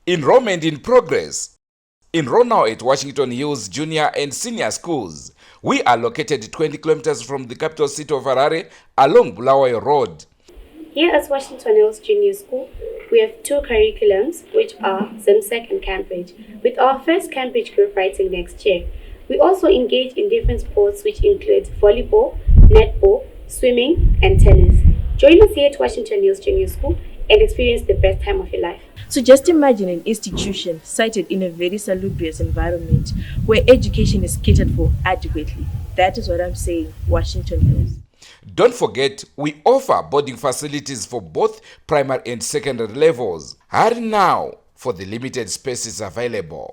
Enrollment in progress. Enroll now at Washington Hills Junior and Senior Schools. We are located 20 kilometers from the capital city of Harare along Bulawayo Road. Here at Washington Hills Junior School, we have two curriculums, which are ZIMSEC and Cambridge, with our first Cambridge group writing next year. We also engage in different sports, which include volleyball, netball, swimming, and tennis. Join us here at Washington Hills Junior School and experience the best time of your life. So just imagine an institution sited in a very salubrious environment where education is catered for adequately. That is what I'm saying, Washington Hills. Don't forget, we offer boarding facilities for both primary and secondary levels. Hurry now for the limited spaces available.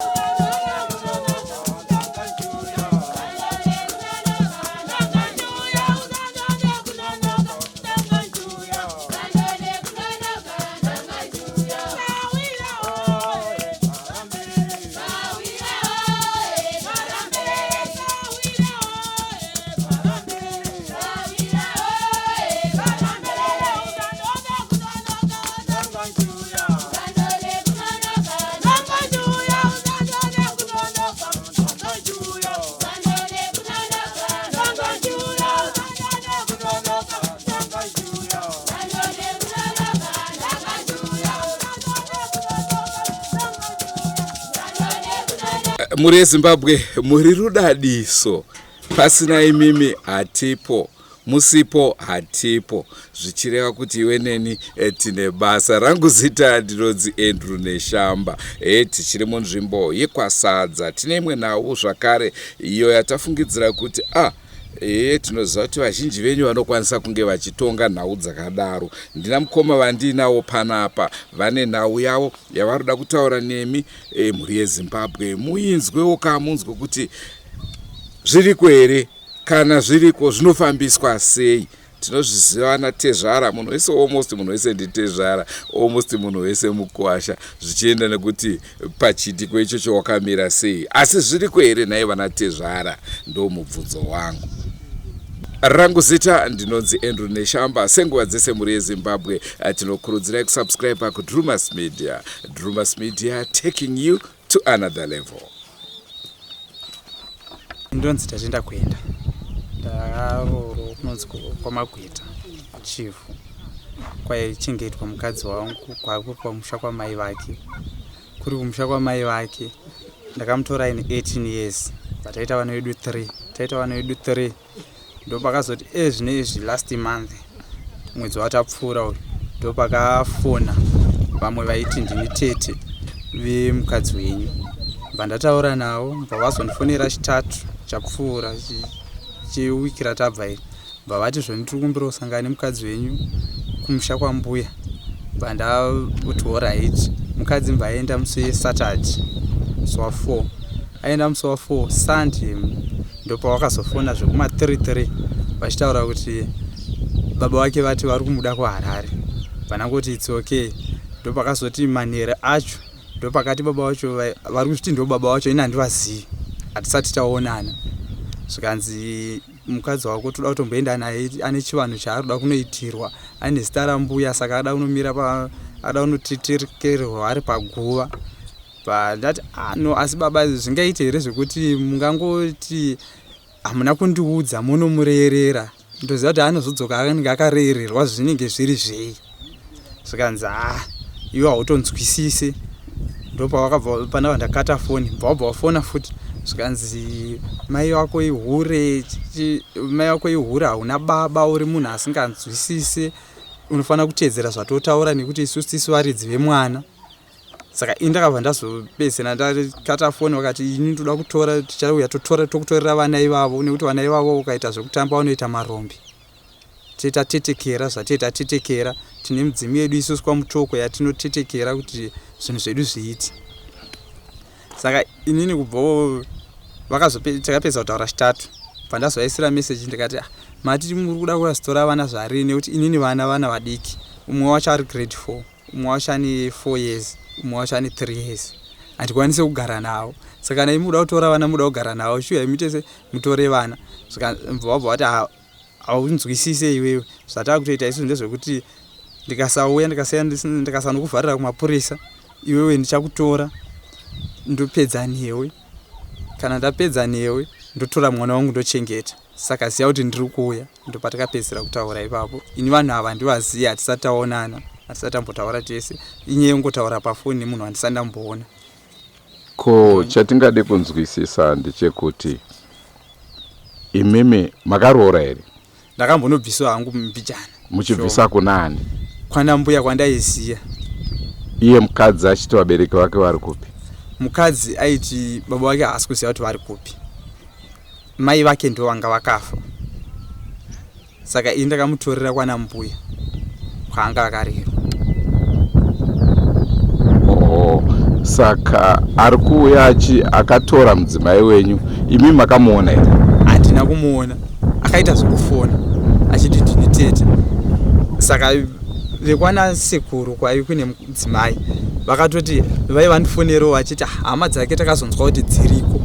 Mhuri yeZimbabwe, muri rudadiso. Pasina imimi hatipo, musipo hatipo, zvichireva kuti iwe neni eh, tine basa. Rangu zita ndinonzi Andrew Neshamba. E, tichiri munzvimbo yekwaSadza. Tine imwe nhau zvakare iyo yatafungidzira kuti a ah, Ehe, tinoziva kuti vazhinji venyu vanokwanisa kunge vachitonga nhau dzakadaro. Ndina mukoma vandiinawo panapa, vane nhau yavo yavaroda kutaura nemi e, mhuri yeZimbabwe. Muinzwewo ka, munzwe kuti zviriko here, kana zviriko zvinofambiswa sei. Tinozviziva ana tezvara, munhu wese almost munhu wese nditezvara, almost munhu wese mukwasha, zvichienda nekuti pachiitiko ichocho wakamira sei. Asi zviriko here nhai vana tezvara? Ndo mubvunzo wangu. Rangu zita ndinonzi Andrew Neshamba. Senguva dzese mhuri yeZimbabwe, tinokurudzirai kusubscribe kuDrumas Media. Drumas Media, taking you to another level. Ndonzi Tatenda Kuenda, ndakaroorwa kunonzi kwaMagweta Chivhu, kwaichengetwa mukadzi wangu, kwakuri kwamusha kwamai vake. Kuri kumusha kwamai vake ndakamutora aine 18 years, but taita vana vedu 3, taita vana vedu 3. Ndopakazoti ezvino izvi last month, mwedzi watapfuura uyu, ndopakafona vamwe vaiti ndini tete vemukadzi wenyu. Bva ndataura navo, bva vazondifonera Chitatu chapfuura chewiki ratabva iri, bva vati zvoni tiri kumbira kusangana nemukadzi wenyu kumusha kwambuya. Bva ndakuti alright. Mukadzi mbva aenda musi weSaturday, musi wa4 aenda, musi wa4 Sunday ndopawakazofona zvekuma 33 vachitaura kuti baba vake vati vari kumuda kuHarare. Vanangoti it's okay. Ndopakazoti manhere acho ndopakati baba vacho vari kuzviti ndo baba vacho, ini handivazivi, hatisati taonana. Zvikanzi mukadzi wako toda kutomboenda naye, ane chivanhu chaari kuda kunoitirwa, ane zita rambuya, saka ada kunomira pa ada kunotitekerwa ari paguva. Ndati ah, no, asi baba zvingaite here zvekuti mungangoti hamuna kundiudza munomurerera? Ndoziva kuti anozodzoka anenge akarererwa, zvinenge zviri zvei? Zvikanzi ah, iwe hautonzwisise. Ndopavakabva panava ndakata foni, bva wabva wafona futi, zvikanzi mai vako ihure, mai vako ihure, hauna baba, uri munhu asinganzwisise, unofanira kuteedzera zvatotaura nekuti isusu tisu varidzi vemwana. Saka ini ndakabva ndazopedzisira ndakata foni, vakati ini ndoda kutora, tichauya totora tokutorera vana ivavo, nekuti vana ivavo ukaita zvekutamba vanoita marombe. Tetatetekera zvatetatetekera, tine midzimu yedu isusu kwaMutoko yatinotetekera kuti zvinhu zvedu zviite. Saka inini kubvawo takapedza kutaura Chitatu, bva ndazovaisira meseji ndikati ah, mati muri kuda kuvazitora vana zvarini? Nekuti inini vana vadiki, umwe wacho ari grade 4, umwe wacho ane 4 years, umwe wacho ane 3 years, handikwanisi kugara navo. Saka kana imi muda kutora vana, muda kugara navo, shuya imi tese mutore vana. Bva vabva vati ah, haunzwisise iwewe, zvataa kutoita isusu ndezvekuti ndikasauya, ndikasanokuvharira kumapurisa. Iwewe ndichakutora ndopedza newe. Kana ndapedza newe ndotora mwana wangu ndochengeta. Saka ziva kuti ndiri kuuya. Ndopatakapedzisira kutaura ipapo. Ini vanhu ava handivazivi, hatisati taonana, hatisati tambotaura tese. Inyaya yekungotaura pafoni nemunhu wandisati ndamboona. Ko chatingade kunzwisisa ndechekuti imimi makaroora here? Ndakambonobviswa hangu mbijana. Muchibvisa kunaani? Kwana mbuya kwandaiziya. Iye mukadzi achiti vabereki vake vari kupi? Mukadzi aiti baba vake haasi kuziva kuti vari kupi. Mai vake ndo vanga vakafa. Saka ini ndakamutorera kwana mbuya kwaanga akarerwa. Oh, saka ari kuuya achi akatora mudzimai wenyu imi makamuona here? Handina kumuona, akaita zvekufona achiti ndini tete. Saka vekwana sekuru kwaive kune mudzimai vakatoti vai vandifonerawo vachiti ah, hama dzake takazonzwa kuti dziriko.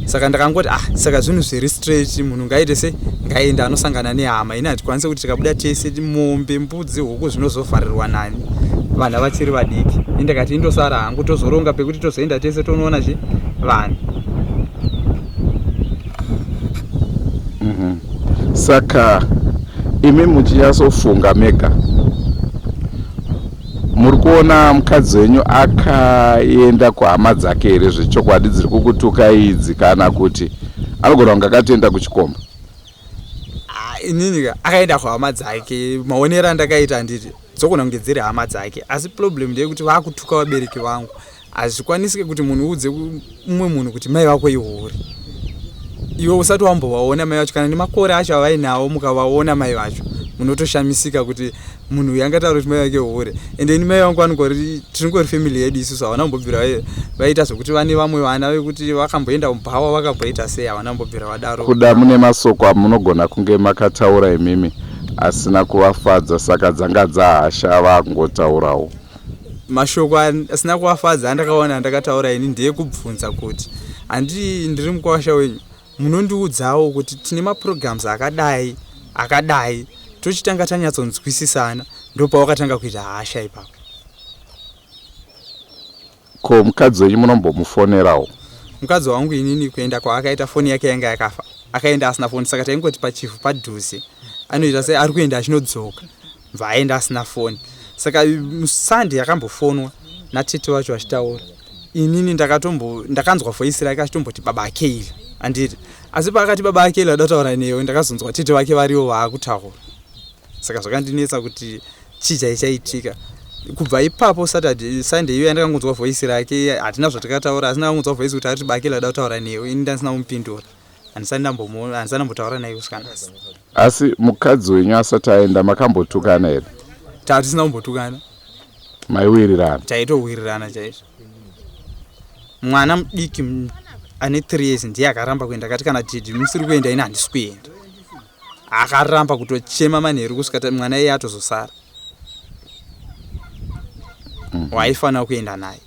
Saka ndakangoti ah, saka zvinhu zviri straight, munhu ngaite se ngaende anosangana nehama. Ini hatikwanise kuti tikabuda tese mombe, mbudzi, huku zvinozovharirwa nani, vana vachiri vadiki. Ini ndakati indosara hangu tozoronga pekuti tozoenda tese tonoona chi vanhu. Saka imi muchinyatsofunga mega muri kuona mukadzi wenyu akaenda kuhama dzake here zvechokwadi dziri kukutuka idzi, kana kuti anogona kunge akatoenda kuchikomba? Ah, inini ka akaenda kuhama dzake, maonero andakaita handiti dzogona kunge dziri hama dzake, asi problem ndeyekuti vakutuka vabereki vangu. Hazvikwanisike kuti munhu uudze mumwe munhu kuti mai vako ihure, iwe usati wambovaona mai vacho, kana nemakore acho avainawo. Mukavaona mai vacho munotoshamisika kuti munhu uyu angataura kuti mai vake hure. Ende ini mai vangu vanongori, tiringori family yedu isusu, havana kumbobvira vaita zvokuti vane vamwe vana vekuti vakamboenda mubhawa, vakamboita sei, havana kumbobvira vadaro. Kuda mune masoko amunogona kunge makataura imimi asina kuvafadza, saka dzanga dzahasha vakungotaurawo. Mashoko asina kuvafadza andakaona andakataura ini ndeyekubvunza kuti handii ndiri mukwasha wenyu, munondiudzawo kuti tine maprograms akadai akadai, tochitanga tanyatsonzwisisana. Ndopawakatanga kuita hasha ipapo. Ko mukadzi wenyu munombomufonerawo? Mukadzi wangu inini kuenda kwaakaita foni yake yanga yakafa, akaenda asina foni, saka taingoti pachivhu padhuze anoita sei ari kuenda achinodzoka, bva aenda asina foni. Saka Sunday akambofonwa natete vacho vachitaura, inini ndakatombo ndakanzwa voice rake achitomboti baba Akeila anditi, asi paakati baba Akeila ada kutaura newe, ndakazonzwa tete vake varivo vaakutaura. Saka zvakandinetsa kuti chii chaichaitika kubva ipapo. Saturday, Sunday iyo yandakangonzwa voice rake, hatina zvatakataura, asi ndakangonzwa voice kuti ariti Bakela ada kutaura newe. Ini ndandisina kumupindura, handisati ndambotaura naye kusvika nhasi. Asi mukadzi wenyu asati aenda makambotukana here? Tatisina kumbotukana. Maiwirirana? Taitowirirana chaizvo. Mwana mudiki ane 3 years ndiye akaramba kuenda, akati kana dhidhi musiri kuenda ini handisi kuenda. Akaramba kutochema manheru kusvika mwana iye atozosara waifanira kuenda naye.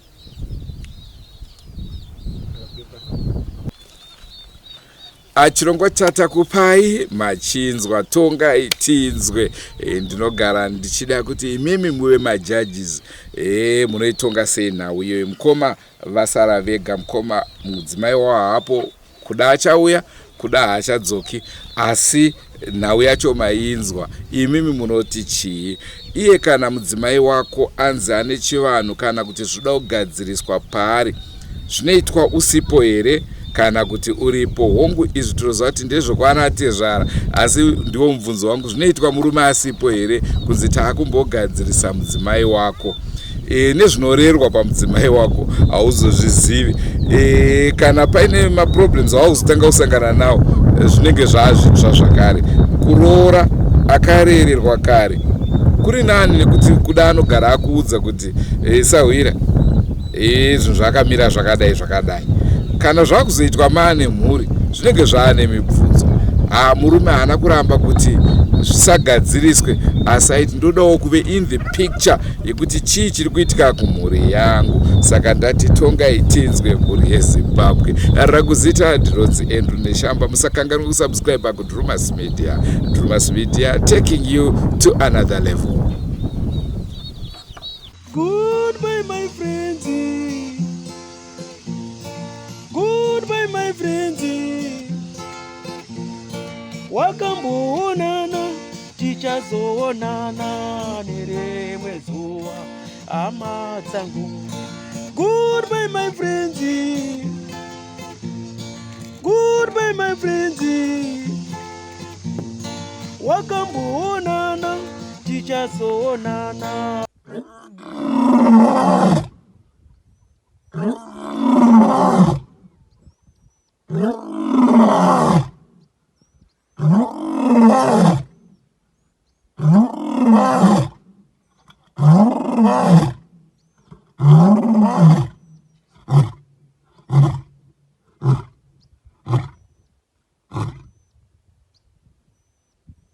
Chirongwa chatakupai machinzwa, tongai tinzwe. Ndinogara ndichida kuti imimi muve majudges. Munoitonga sei nhau iyoyo? Mukoma vasara vega, mukoma mudzimai wavo hapo, kuda achauya, kuda haachadzoki, asi nhau yacho mainzwa. Imimi munoti chii? Iye kana mudzimai wako anzi ane chivanhu kana kuti zvoda kugadziriswa paari, zvinoitwa usipo here kana kuti uripo? Hongu, izvi tinoziva kuti ndezvekwana tezvara, asi ndiwo mubvunzo wangu, zvinoitwa murume asipo here kunzi taakumbogadzirisa mudzimai wako? Nezvinorerwa pamudzimai wako hauzozvizivi. Kana paine maproblems awakuzotanga kusangana nawo, zvinenge zvaazvitsva zvakare. Kuroora akarererwa kare kuri nani, nekuti kuda anogara akuudza kuti sahwira, zvinhu zvakamira zvakadai zvakadai. Kana zvakuzoitwa maane mhuri, zvinenge zvaane mibvunzo. Ha, murume haana kuramba kuti zvisagadziriswe, asi aiti ndodawo kuve in the picture yekuti chii chiri kuitika kumhuri yangu. Saka ndati tongai tinzwe, mhuri yeZimbabwe. Rakuzita ndinonzi Andrew Neshamba. Musakanganwe kusubscribe kuDrumas Media. Drumas Media, taking you to another level. Goodbye, my friends. Wakamboonana, tichazoonana nerimwe zuva, hama dzangu. Goodbye my friends, goodbye my friends. Wakamboonana, tichazoonana.